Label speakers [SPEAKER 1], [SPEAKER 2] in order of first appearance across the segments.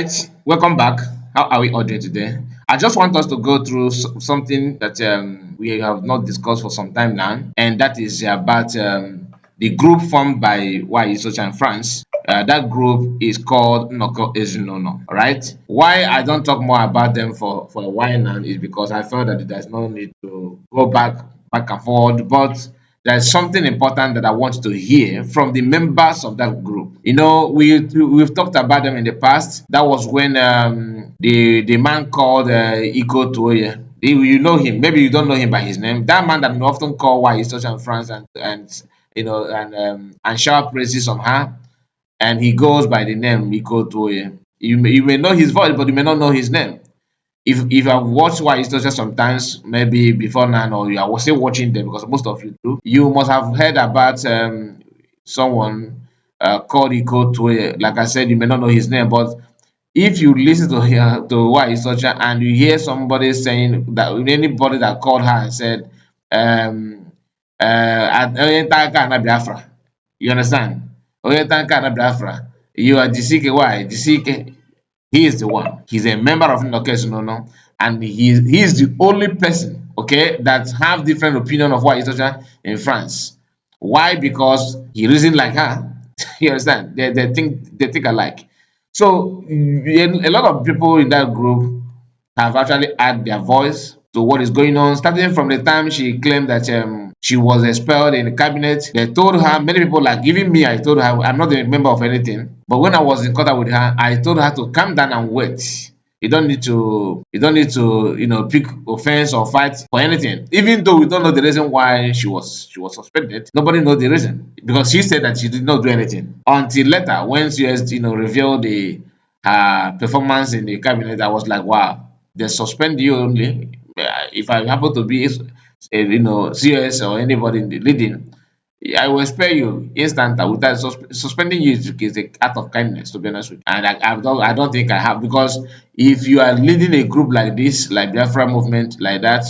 [SPEAKER 1] Right, welcome back. How are we all doing today? I just want us to go through something that we have not discussed for some time now, and that is about the group formed by Nwanyi Isiocha in France. That group is called Nnoko Ezinụlọ. All right. Why I don't talk more about them for a while now is because I felt that there's no need to go back and forth, but there's something important that I want to hear from the members of that group. You know, we've talked about them in the past. That was when the man called Iko Tuoye. You know him. Maybe you don't know him by his name. That man that we often call Nwanyi Isiocha in France and you know and shower praises on her, and he goes by the name Iko Tuoye. You may know his voice, but you may not know his name. If you have watched Nwanyi Isiocha sometimes, maybe before now, or you are still watching them because most of you do, you must have heard about someone called Iko Tuoye. Like I said, you may not know his name, but if you listen to her, to Nwanyi Isiocha, and you hear somebody saying that anybody that called her and said, "Onye nta aka na Biafra," you understand? "Onye nta aka na Biafra, you are Jisike." Why? Jisike. He is the one. He's a member of Nnoko Ezinụlọ, and he is the only person, okay, that have different opinion of Nwanyi Isiocha in France. Why? Because he reasoned like her. You understand? They think alike. So a lot of people in that group have actually added their voice to what is going on, starting from the time she claimed that she was expelled in the cabinet. They told her, many people, like even me, I told her I'm not a member of anything. But when I was in contact with her, I told her to calm down and wait. You don't need to, pick offense or fight for anything. Even though we don't know the reason why she was suspended. Nobody knows the reason because she said that she did not do anything until later when she has, revealed the her performance in the cabinet. I was like, "Wow, they suspend you only." If I happen to be, CS or anybody in the leading, I will spare you instant without suspending you is an act of kindness, to be honest with you. And I don't think I have, because if you are leading a group like this, like Biafra movement, like that,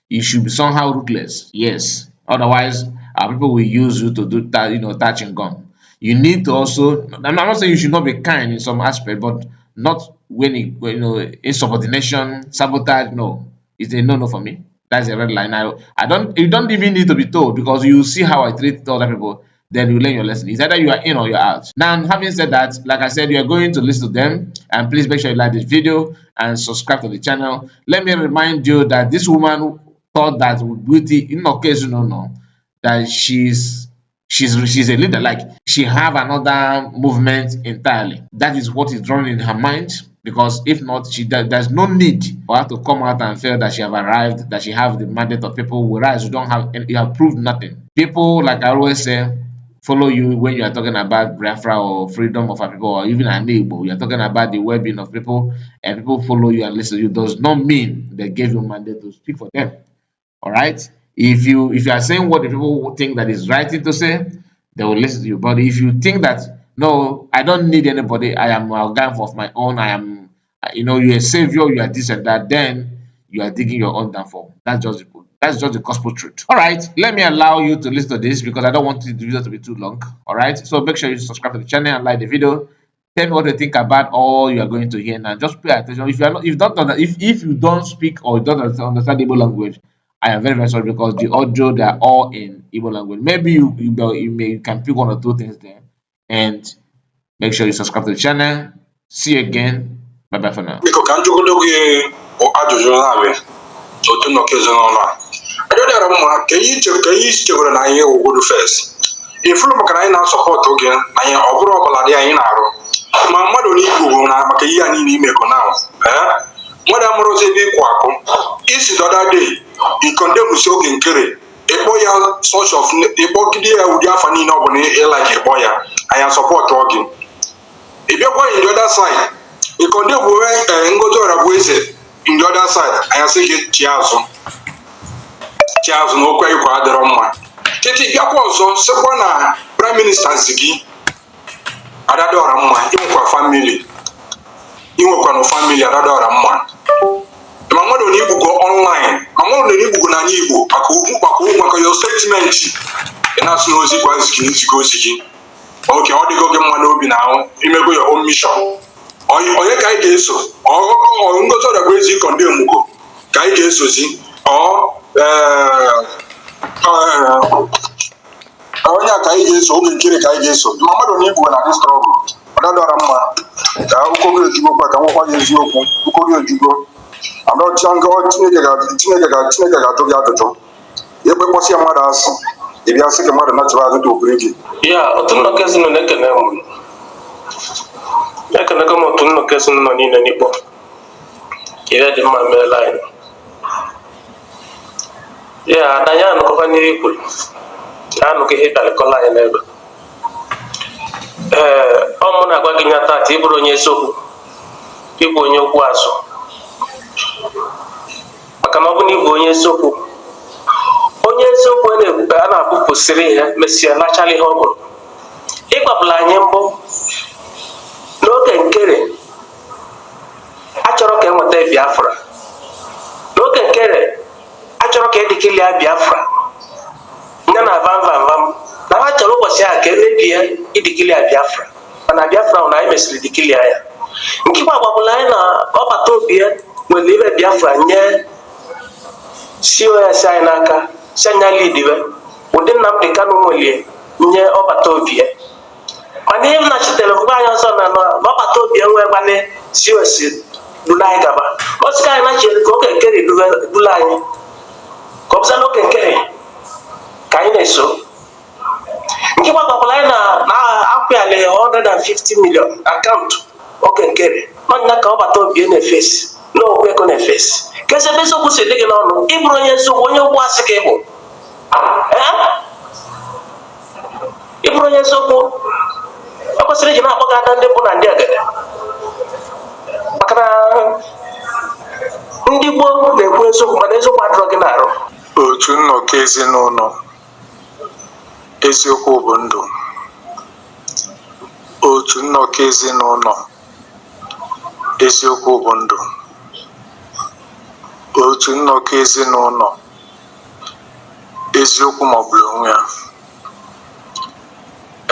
[SPEAKER 1] you should be somehow ruthless. Yes. Otherwise, our people will use you to do that, touch and gum. You need to also, I'm not saying you should not be kind in some aspect, but not when it, when, insubordination, sabotage. No, it's a no no for me. That's a red line. I don't you don't even need to be told because you see how I treat other people, then you learn your lesson. It's either you are in or you're out. Now, having said that, like I said, you are going to listen to them, and please make sure you like this video and subscribe to the channel. Let me remind you that this woman thought that with the in occasion no, that she's a leader, like she have another movement entirely. That is what is running in her mind, because if not, she there's no need for her to come out and feel that she have arrived, that she have the mandate of people, whereas you don't have, and you have proved nothing. People, like I always say, follow you when you are talking about Biafra or freedom of our people or even an Igbo. You are talking about the well-being of people, and people follow you and listen to you does not mean they gave you mandate to speak for them. All right. If you are saying what the people think that is right thing to say, they will listen to you. But if you think that, "No, I don't need anybody, I am a guy of my own, I am, you're a savior, you are this and that," then you are digging your own downfall. That's just the gospel truth. All right, let me allow you to listen to this because I don't want the video to be too long. All right, so make sure you subscribe to the channel and like the video. Tell me what you think about all you are going to hear now. Just pay attention. If you are not, if don't if you don't speak or don't understand Igbo language, I am very, very sorry because the audio, they are all in Igbo language. Maybe you can pick one or two things there, and make sure you subscribe to the channel. See you again. Bye bye for now.
[SPEAKER 2] Biko, ka m jụgodo gị ajụjụ na-abịa otu nnọkọ ezinụlọ a adịọdịara mma ka ihe iche ka ihe ichegoro na anyị wụgodo first ifuru maka na anyị na-asupport gị na anyị ọ bụrụ ọbụla dị anyị na-arụ ma mmadụ na igbo na maka ihe a niile imego na ee mmadụ amụrụzi ebe ịkwụ akụ isi the other day i condemn si oge nkere ịkpọ ya such of ịkpọgide ya ụdị afa niile ọ bụla ịlike ịkpọ ya anyị asupport gị. Ị bịakwa in the other side, ị condemn Ngozi Orabueze in the other side, anyị asị gị chi azụ chi azụ na okwu anyị kwa adịrọ mma tete. Bịakwa ọzọ sịkwa na prime minister zi gị adadọra mma inwekwa family inwekwanụ family adadọra mma ma mmadụ na igbugo online ma mmadụ na igbugo n'anya Igbo maka okwu maka okwu maka your statement ị na-asị na ozi gwa nzigo ozi gị oke ọ dịgo gị mma n'obi na ahụ imego your own mission. Onye ka anyị ga-eso? Ọ Ngozi Orabueze condemn go ka anyị ga-esozi? Ọ onye a ka anyị ga-eso? Oge nkiri ka anyị ga-eso? Ma mmadụ na igbo na dị struggle, ọ dadọra mma ka ụkọ gị ojugo kwa ka nwekwa gị eziokwu. Ụkọ gị ojugo anọcha nga. Chineke ga-ajụ gị ajụjụ. Ekpe kpọsị ya mmadụ asị, ị bịa sị ka mmadụ nachịba azụ dị obere gị.
[SPEAKER 3] Ya, otu nnọkọ ezinụlọ na-ekene m. Ekenego m otu nnọkọ ezinụlọ niile n'Ikpọ. Ihe dị mma meela anyị. Ya, ada ya anụkọkwa n'ihe i kwuru. Ya anụkọ ihe bịarịkọla anyị n'ebe. Ee, ọ mụ na-agwa gị nya taata, ịbụrụ onye eziokwu, ịbụ onye okwu azụ. Maka na ọ bụ na ịbụ onye eziokwu, onye eziokwu a na-ekwu a na-abụpụsịrị ihe mesịa lachala ihe ọ bụrụ. Ịgbapụla anyị mbụ n'oge nkere achọrọ ka enweta Biafra, n'oge nkere achọrọ ka edeclare Biafra ya na vam vam vam na ha chọrọ ụbọchị a ka emebie ideclare Biafra. Mana Biafra hụ na anyị mesịrị declare ya. Nke ikpe agbapụla anyị na ọbata obi ya nwere ibe Biafra nye COS anyị n'aka, si anya lidibe ụdị Nnamdị Kanụ nwelie nye ọbata obi ya. Mana ihe m nachitere mgbe anyị ọzọ na ọbata obi enwe gbalị COS duru anyị gaba ọsị ka anyị nachiri ka oge nkere duru anyị, ka ọ bụza n'oge nkere ka anyị na-eso. Nke gbagbakwara anyị na akwụghali 150 million account oge nkere n'ọnya ka ọbata obi na-efesi n'okwu ego na-efesi. Ka ezi ebe eziokwu si dị gị n'ọnụ? Ịbụrụ onye eziokwu, onye okwu asị ka ị bụ. Ee, ịbụrụ onye eziokwu, e kwesịrị iji na-akpọ gị ada ndị bụ na ndị agada, maka na ndị gboo na-ekwu eziokwu, mana eziokwu adịrọ gị n'arụ.
[SPEAKER 4] Otu nnọkọ ezinụlọ, eziokwu bụ ndụ. Otu nnọkọ ezinụlọ, eziokwu bụ ndụ. Otu nnọkọ ezinụlọ, eziokwu magburu onwe ya.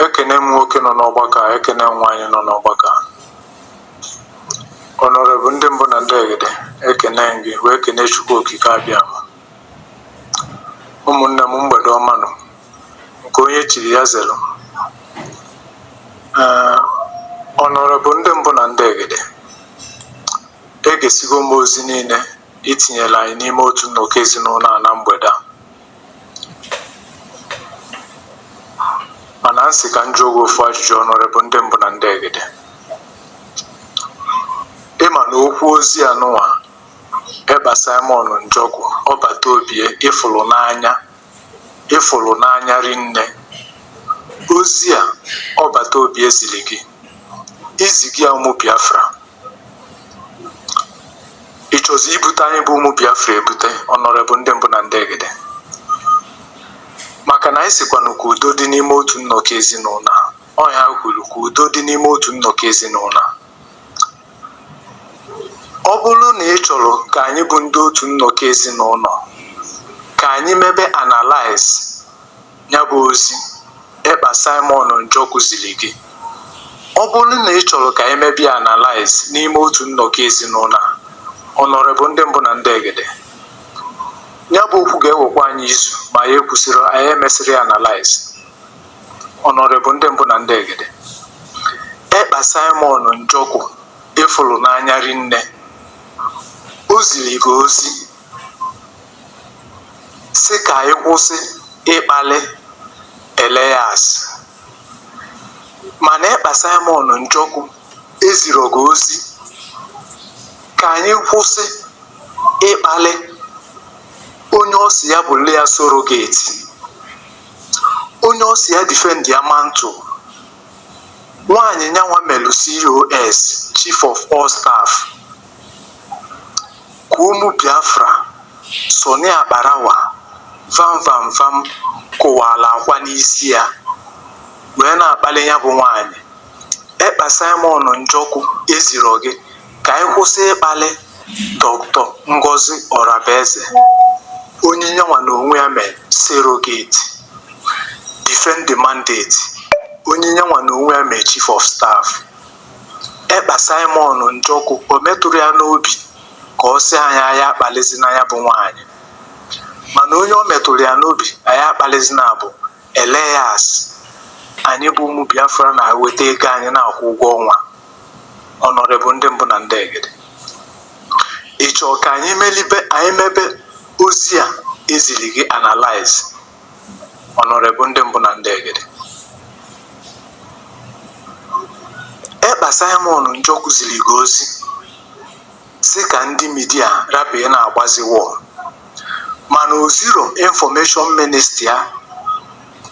[SPEAKER 4] Ekene m nwoke nọ n'ọgbakọ a, ekene m nwaanyị nọ n'ọgbakọ a. Honourable ndị mbụ na ndị egede, ekene m gị wee kene Chukwu Okike Abịama. Ụmụnne m, mgbede ọma nụ. Nke onye chiri ya zelu. Ee, Honourable ndị mbụ na ndị egede, egesigo m ozi niile itinyere anyị n'ime otu nnọkọ ezinụlọ a na mgbede a, mana nsị ka m jụọ gị ofu ajụjụ. Honourable ndị mbụ na ndị egede, ịma na okwu ozi anụnwa Ekpa Simon Njọkụ ọbata obie ịfụrụ n'anya, ịfụrụ n'anya rinne, ozi a ọbata obi ezili gị, izi gị a ụmụ Biafra, ị chọzi ibute anyị bụ ụmụ Biafra ebute? Honourable ndị mbụ na ndị egede, maka na anyị sikwanụ ka udo dị n'ime otu nnọkọ ezinụlọ a. Ọnya kwuru ka udo dị n'ime otu nnọkọ ezinụlọ a. Ọ bụrụ na ị chọrọ ka anyị bụ ndị otu nnọkọ ezinụlọ ka anyị mebe analyze ya bụ ozi Ekpa Simon Njọkụ ziri gị, ọ bụrụ na ị chọrọ ka anyị mebe ya analyze n'ime otu nnọkọ ezinụlọ a, Honourable ndị mbụ na ndị egede, ya bụ okwu ga-ewekwa anyị izu ma anyị ekwusịrị, anyị emesịrị ya analyze. Honourable ndị mbụ na ndị egede, Ekpa Simon Njọkụ ịfụrụ n'anya rinne, o ziri gị ozi sị ka anyị kwụsị ịkpali Elias, mana Ekpa Simon Njọkụ eziro gị ozi ka anyị kwụsị ịkpali onye ọ sị ya bụ Leah surrogate, onye ọ sị ya defend ya mantle, nwaanyị nyanwa melụ COS, Chief of All Staff, ka ụmụ Biafra Soni Akparawa vam vam vam kụwala akwa n'isi ya wee na-akpali ya bụ nwaanyị. Ekpa Simon Njọkụ eziro gị ka anyị kwụsị ịkpali Dr. Ngozi Orabueze, onye nyanwa na onwe ya mee surrogate, defend the mandate, onye nyanwa na onwe ya mee Chief of Staff. Ekpa Simon Njọkụ o metụrụ ya n'obi ka ọ sị anyị anyị akpalizina ya bụ nwaanyị, mana onye o metụrụ ya n'obi anyị akpalizina bụ Elias. Anyị bụ ụmụ Biafra na-eweta ego anyị na-akwụ ụgwọ ọnwa. Honorable ndị mbụ na ndị egede, ị chọọ ka anyị melibe anyị mebe ozi a ezili gị analyze? Honorable ndị mbụ na ndị egede, Ekpa Simon Njọkụ ziri gị ozi sị ka ndị media rapụ ị na-agbazi war, mana o ziro information minister ya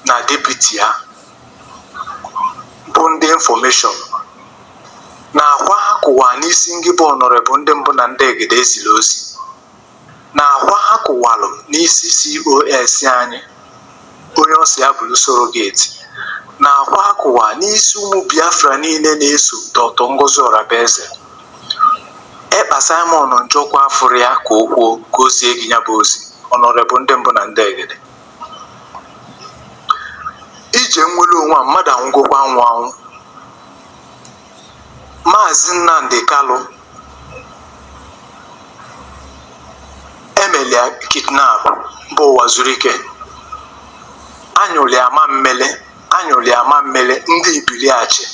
[SPEAKER 4] na deputy ya bụ ndị information na akwa ha kụwa n'isi ngị bụ honorable ndị mbụ na ndị egede eziri ozi na akwa ha kụwalụ n'isi COS anyị, onye ọ sị ya bụrụ surrogate, na akwa ha kụwa n'isi ụmụ Biafra niile na-eso Dr. Ngozi Orabueze. Ekpa Simon Njọkụ afụrụ ya ka o kwuo ka o zie gị ya bụ ozi. Honorable ndị mbụ na ndị egede, ije nnwere onwe a mmadụ anwụgokwa anwụ anwụ. Maazị Nnamdi Kalụ emelia kidnap bụ Ụwazuruike, anyụlịa ama mmele, anyụlịa ama mmele, ndị ibiliachi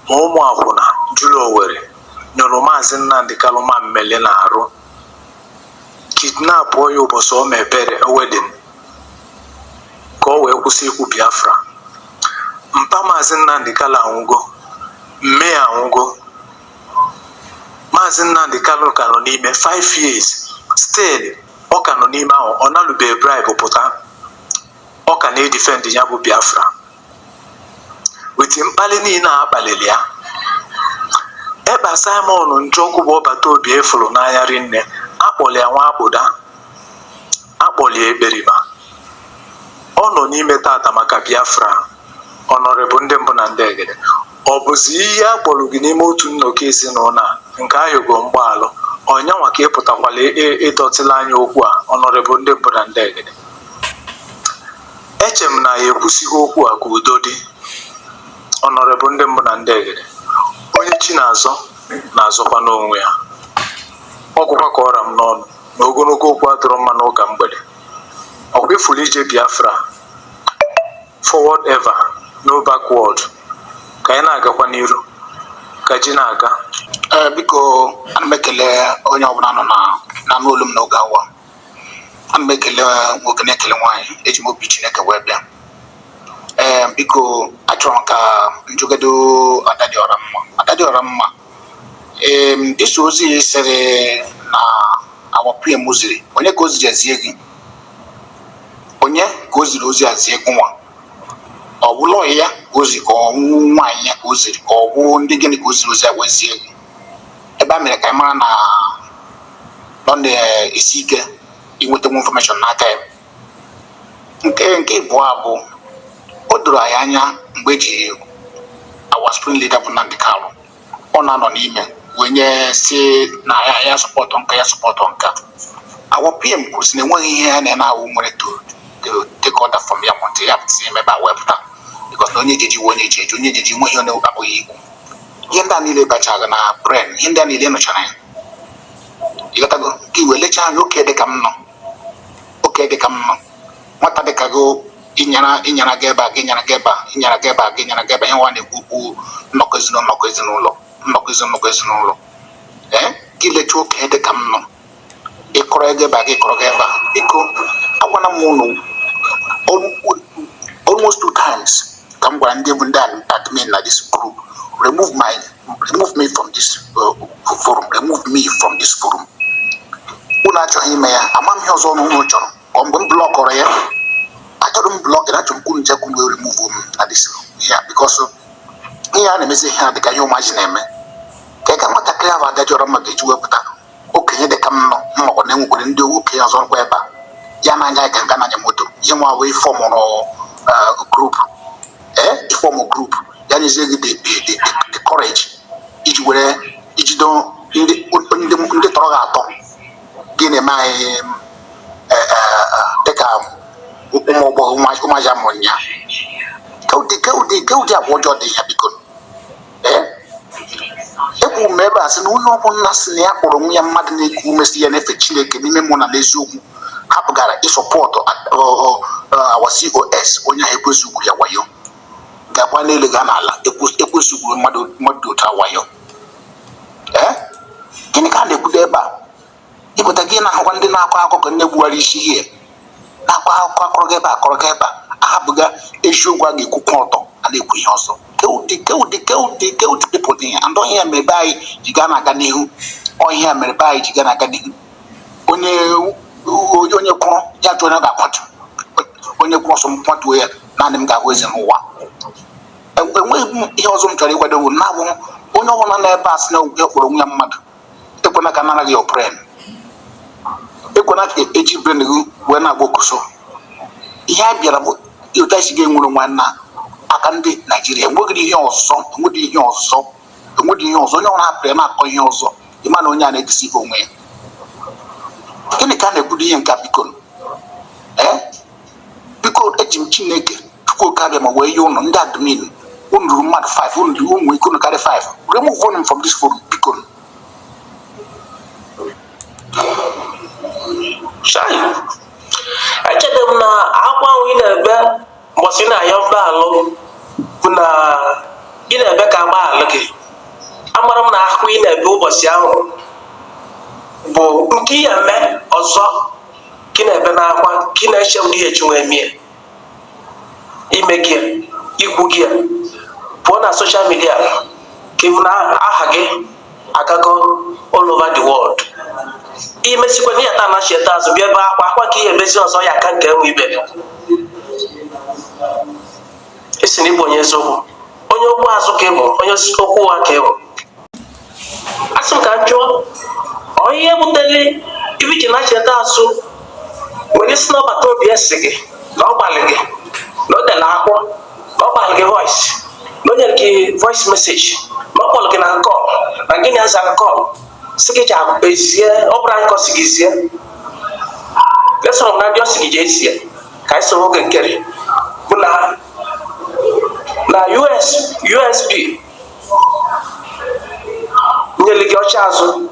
[SPEAKER 4] ma ụmụ akwụna juru Owerri nyụrụ Maazị Nnamdi Kalụ ma mmele na-arụ kidnap ya ụbọchị o mebere wedding ka o wee kwụsị ikwu Biafra. Mpa Maazị Nnamdi Kalụ anwụgo, mme ya anwụgo. Maazị Nnamdi Kalụ ka nọ n'ime 5 years, still ọ ka nọ n'ime ahụ, ọ nalụbeghị bribe pụta, ọ ka na-edefend ya bụ Biafra with mkpali niile a kpaliri ya. Ekpa Simon Njọkụ bụ ọbata obi efuru n'anya rinne, akpọli ya nwa akpụda, akpọli ya ekperima. Ọ nọ n'ime tata maka Biafra. Honorable ndị mbụ na ndị egede, ọ bụzi ihe a kpọrọ gị n'ime otu nnọkọ ezinụlọ a nke ayọgo mgbaalụ ọnyanwa ka ị pụtakwala ịdọtịla anya okwu a? Honorable ndị mbụ na ndị egede, eche m na ya ekwusighị okwu a ka udo dị. Honorable ndị mbụ na ndị egede, onye chi na-azọ na-azọkwa n'onwe ya. Ọgwụkwa ka ọra m n'ọnụ na ogologo okwu adịrọ mma n'ụka mgbede. Ọkwa ifuru ije Biafra, forward ever, no backward, ka anyị na-agakwa n'iru ka ji na-aga.
[SPEAKER 5] Ee, biko, ana m ekele onye ọbụla nọ na na-anụ olu m n'oge awa. Ana m ekele nwoke, na-ekele nwaanyị. Eji m obi Chineke wee bịa. Ee, biko, achọrọ m ka njụgodo Adadịọra mma. Adadịọra mma, ee, dịsa ozi sịrị na our PM ziri onye ka o ziri ezie gị, onye ka o ziri ozi a zie gị nwa? Ọ bụ lọya ya ka o ziri, ka ọ bụ nwaanyị ya ka o ziri, ka ọ bụ ndị gịnị ka o ziri ozi a wee zie gị? Ebe a mere ka anyị mara na ọ na-esi ike inweta information n'aka ya. Nke ịbụọ bụ, o doro anyị anya mgbe eji our supreme leader bụ Nnamdi Kanu, ọ na-anọ n'ime wee nye si na ya ya support nka, ya support nka. Our PM kwuru sị na enweghị ihe ya na-eme awụ nwere to take order from ya, ma ya pụta ime ebe a wee pụta, because na onye ejeji onye ejeji onye ejeji nweghị onye abụghị ikwu. Ihe ndị a niile bachaga na brain, ihe ndị a niile nọchara ya, ịghọtago? Ka iwe lechaa anya, oke dị ka m nọ, oke dị ka m nọ, nwata dị ka gị, ịnyara gị ebe a, gị nyara gị ebe a, ịnyara gị ebe a, gị nyara gị ebe a. Ihe nwa na-ekwu okwu nnọkọ ezinụlọ, nnọkọ ezinụlọ, nnọkọ ezinụlọ, nnọkọ ezinụlọ. Ee, gị lechaa oke dị ka m nọ, ịkọrọ ego ebe a, gị kọrọ gị ebe a. Biko, agwana m ụnụ almost two times ka m gwara ndị bụ ndị admin na this group, remove me from this forum, remove me from this forum. Unu achọghị ime ya, ama m ihe ọzọ unu chọrọ. Ọ mgbe m blockọrọ ya, achọrọ m block ya, achọrọ m kwunu nchekwa wee remove m na this ya, because ihe a na-emezi ihe a dịka ihe ụmụazị na-eme ka nwatakịrị ahụ Adadịọra mma ga-eji wepụta okenye dị ka m nọ mmakwa na enwekwara ndị okenye ọzọ kwa ebe a ya na-anya ka nga na-anya moto. Ihe nwa wee formụrụ group, ee, ịform group ya nyezie gị the courage iji were ijido ndị ndị ndị tọrọ gị atọ gị na-eme anyị dịka ụmụ ọgbọghọ ụmụaja mụrụ ya. Ke ụdị agwa ọjọọ dị ya? Biko, ee, Ekwu m ebe a sị na onye ọbụla sị na ya kpọrọ onwe ya mmadụ na-eku ume, si ya na-efe Chineke n'ime mmụọ na n'eziokwu, hapụgara ịsupport our COS, onye ahụ ekwesị ugwu ya wayo, gakwa n'elu gaa n'ala. Ekwesị ugwu mmadụ mmadụ dị otu a wayo. Ee, gịnị ka a na-ekwudo ebe a? Ịpụta gị na-ahụkwa ndị na-akọ akụkọ ndị gbuwara isi ihe na-akọ akụkọ, akọrọ gị ebe a, akọrọ gị ebe a, ahapụga eziokwu a ga-ekwukwa ọtọ, a na-ekwu ihe ọzọ. Keụdị keụdị keụdị keụdị people dị ya, and ọhịa mere be anyị ji gaa na-aga n'ihu, ọhịa mere be anyị ji gaa na-aga n'ihu. Onye kwụrụ ya jụọ onye ọ ga-akwatu, onye kwụrụ ọsọ m kwatuo ya, naanị m ga-ahụ eze n'ụwa. Enweghị m ihe ọzọ m chọrọ ịgwadowo na-abụ onye ọbụla nọ ebe a sị na ya kpọrọ onwe ya mmadụ, ekwena ka nara gị brain, ekwena ka eji brain gị wee na-agba okoso. Ihe a bịara bụ otu anyị si ga-enwere onwe anyị na aka ndị Naijiria. Enweghị ihe ọzọ, enweghị ihe ọzọ, enweghị ihe ọzọ. Onye ọbụla hapụrụ ya na-akọ ihe ọzọ, ịma na onye a na-edeceive onwe ya. Gịnị ka a na-ekwudo ihe nke a? Biko, ee, biko, eji m Chineke Chukwu Oke Abịa ma wee nye ụnụ ndị admin. Unu ruru mmadụ 5, unu dị ụmụ ike, unu karị 5. Remove unu from this forum, biko.
[SPEAKER 3] Chai, echere m na akwa ahụ ị na-ebe mbọsị ị na-ayọ mgbaalụ bụ na ị na-ebe ka agbaalụ gị. Amara m na akwa ị na-ebe ụbọchị ahụ bụ nke ị eme ọzọ ka ị na-ebe n'akwa, ka ị na-eche ụdị echi nwee mie ime gị ya, ikwu gị ya pụọ na social media, ka ịbụ na aha gị agago all over the world. Imesikwa na ya taa na cheta azụ bịa ebe akwa akwa ka ihe emezi ọzọ ya ka nke enwe ibe. Isi na ịbụ onye eziokwu, onye okwu azụ ka ịbụ, onye okwu ụgha ka ịbụ. Asị m ka m jụọ, ọ ihe butere ibe iji na cheta azụ nwere isi na ọbata obi esi gị na ọ gbalị gị na o dere akwụkwọ, na ọ gbalị gị voice, na o nyere gị voice message, na ọ kpọrọ gị na call, na gịnị azara call, si gị ji ezie? Ọ bụrụ anyị ka ọ sị gị zie, esoro m na ndị ọ sị gị jee zie ka anyị soro oge nkere bụ na US USB nyere gị ọcha azụ.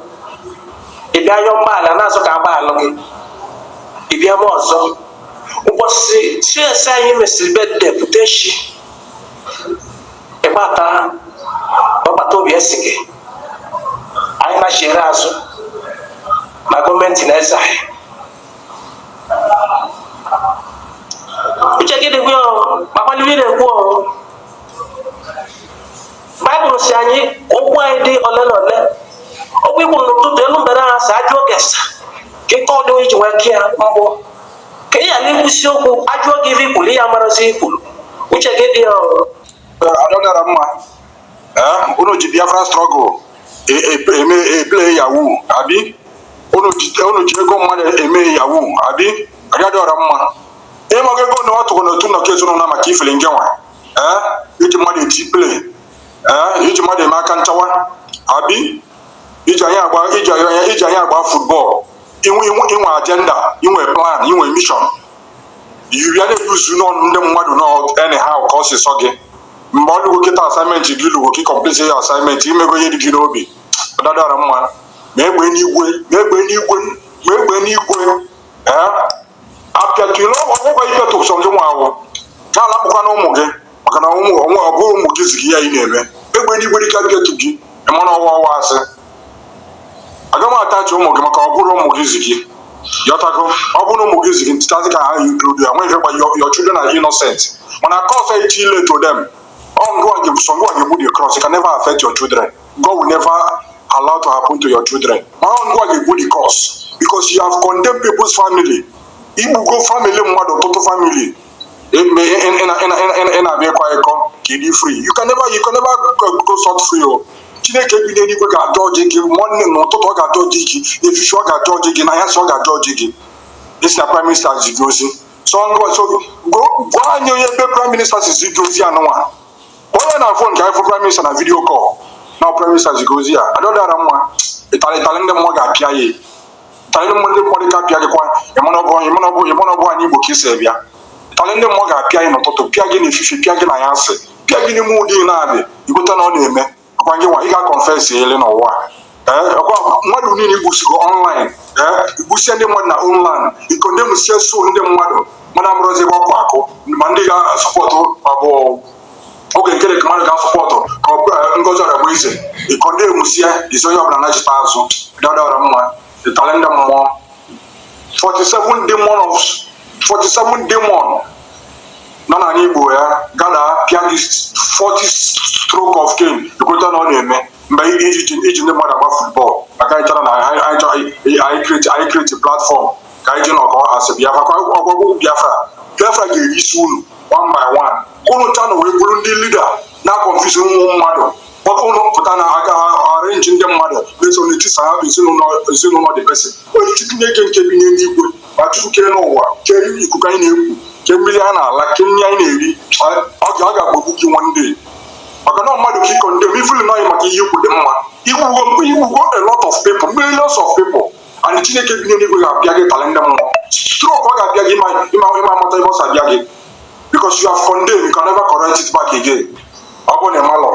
[SPEAKER 3] Ị bịa yọọ mgbaala na-azụ ka agbaalụ gị, ị bịa ma ọzọ ụbọchị CS anyị mesịrị birthday pụta echi, ịgbata ọgbata obi esi gị anyị nachiri azụ na gọọmenti na eze anyị. Uche gị dịkwa ya, ma gbalịrị na-ekwu o. Baịbụl si anyị okwu anyị dị ole na ole. Okwu ikwu n'ụtụtụ elu mbere ha si ajụọ gị esa ka ike ọdụ iji nwee kee ya mbụ ka ị ghara ikwusi okwu ajụọ gị ife ikwuru ya marazi ikwuru. Uche gị dị ya o.
[SPEAKER 2] Adọdara mma. Ee, unu ji Biafra struggle eme eplay yahoo, abi unu ji ego mmadụ eme yahoo, abi agadịọra mma. Ịmago ego na ọ tụrụ n'otu nnọkọ ezinụlọ maka ifele nge nwa, ee, iji mmadụ eti play, ee, iji mmadụ eme aka nchawa, abi iji anyị agba football. Inwe agenda, inwe plan, inwe mission, you ya na-eyuzu n'ọnụ ndị mmadụ nọ anyhow ka ọ si sọ gị. Mgbe ọ lụgo kịta, assignment gị lụgo ka ị complete ya, assignment imego ihe dị gị n'obi. Ọdadara mma, ma egbe n'igwe, ma egbe n'igwe, ma egbe n'igwe. Ee, apịatụle ọgwụgwọ ịpịatụ sọ gị nwa ahụ ga alakpụkwa na ụmụ gị, maka na ụmụ onwe ọ bụrụ ụmụ gị zigi ya ị na-eme egbe n'igwe dịka apịatụ gị ịmana ọwa ọwa asị aga m atachi ụmụ gị, maka ọ bụrụ ụmụ gị zigi yọtago. Ọ bụrụ ụmụ gị zigi ntịtazi ka ha include ya nwee ifekwa. Your children are innocent, mana cause echi ile to them ọ ngwa gị sọ ngwa gị gbu the cross. It can never affect your children. God will never allow to happen to your children. Ma ọ ngwa gị gbu the cross because you have condemned people's family. Igbugo family mmadụ, ọtụtụ family. Ị na-abịa ịkwa ịkọ ka ị dị free. You can never go scot free o. Chineke bi n'eluigwe ga-ajọ ọjị gị nwanne. N'ụtụtụ ọ ga-ajọ ọjị gị, n'efifi ọ ga-ajọ ọjị gị, n'anyasị ọ ga-ajọ ọjị gị. Isi na prime minister zi gị ozi so ngwa so gwa anyị onye ebe prime minister si zi gị ozi anụnwa. Onye na phone ka anyị fụ prime minister na video call na prime minister zi gị ozi a. Adọdara mma, ịtalị ịtalị ndị mmụọ ga-apịa ya, ịtalị ndị mmụọ dị ka apịa gị kwa. Ịmana ọ bụ anyị Igbo ka isi bịa. Ịtalị ndị mmụọ ga-apịa gị n'ụtụtụ, pịa gị n'efife, pịa gị n'anyasị, pịa gị n'ime ụdị na-adị ikweta na ọ na-eme. Ọ Ọkwa gị nwa ị ga-confess ele n'ụwa. Ee, ọkwa mmadụ niile igbusigo online. Ee, igbusie ndị mmadụ na online, ị condemnsie so ndị mmadụ mmadụ amụrụzi ebe ọkụ akụ ma ndị ga-asupport, ọ bụ oge nkere ka mmadụ ga-asupport ka ọ bụ Ngozi Ọrabueze. Ị condemnsie isi onye ọbụla nachite azụ dadara mma ịtali ndị mmụọ 47 demon of 47 demon nọ n'ala Igbo ya gada pịa gị 40 stroke of cane. Ekweta na ọ na-eme mgbe iji ndị mmadụ agba football maka anyị chọrọ na anyị chọrọ anyị create platform ka anyị ji nọkọ asị Biafra ka ọgwụgwụ Biafra. Biafra ga-eri isi unu one by one ka unu cha na wee bụrụ ndị leader na-aconfuse ụmụ mmadụ. Unu pụta na aka arrange ndị mmadụ na-eso n'etisa ha ezinụlọ the person onye Chineke nke bi n'eluigwe ma Chukwu kee n'ụwa, kee ikuku anyị na-ekwu, kee mmiri a na-ala, kee nri anyị na-eri, ọ ga-agbagbu gị one day maka na mmadụ ka ịkọ ndị ifulu nọghị maka ihe ikwu dị mma. Igbugo a lot of people, millions of people, and Chineke bi n'eluigwe ga-abịa gị tali ndị mmụọ stroke. Ọ ga-abịa gị ịma amata ebe ọ si abịa gị because you have condemned. You can never correct it back again. Ọ bụrụ na ị malọ.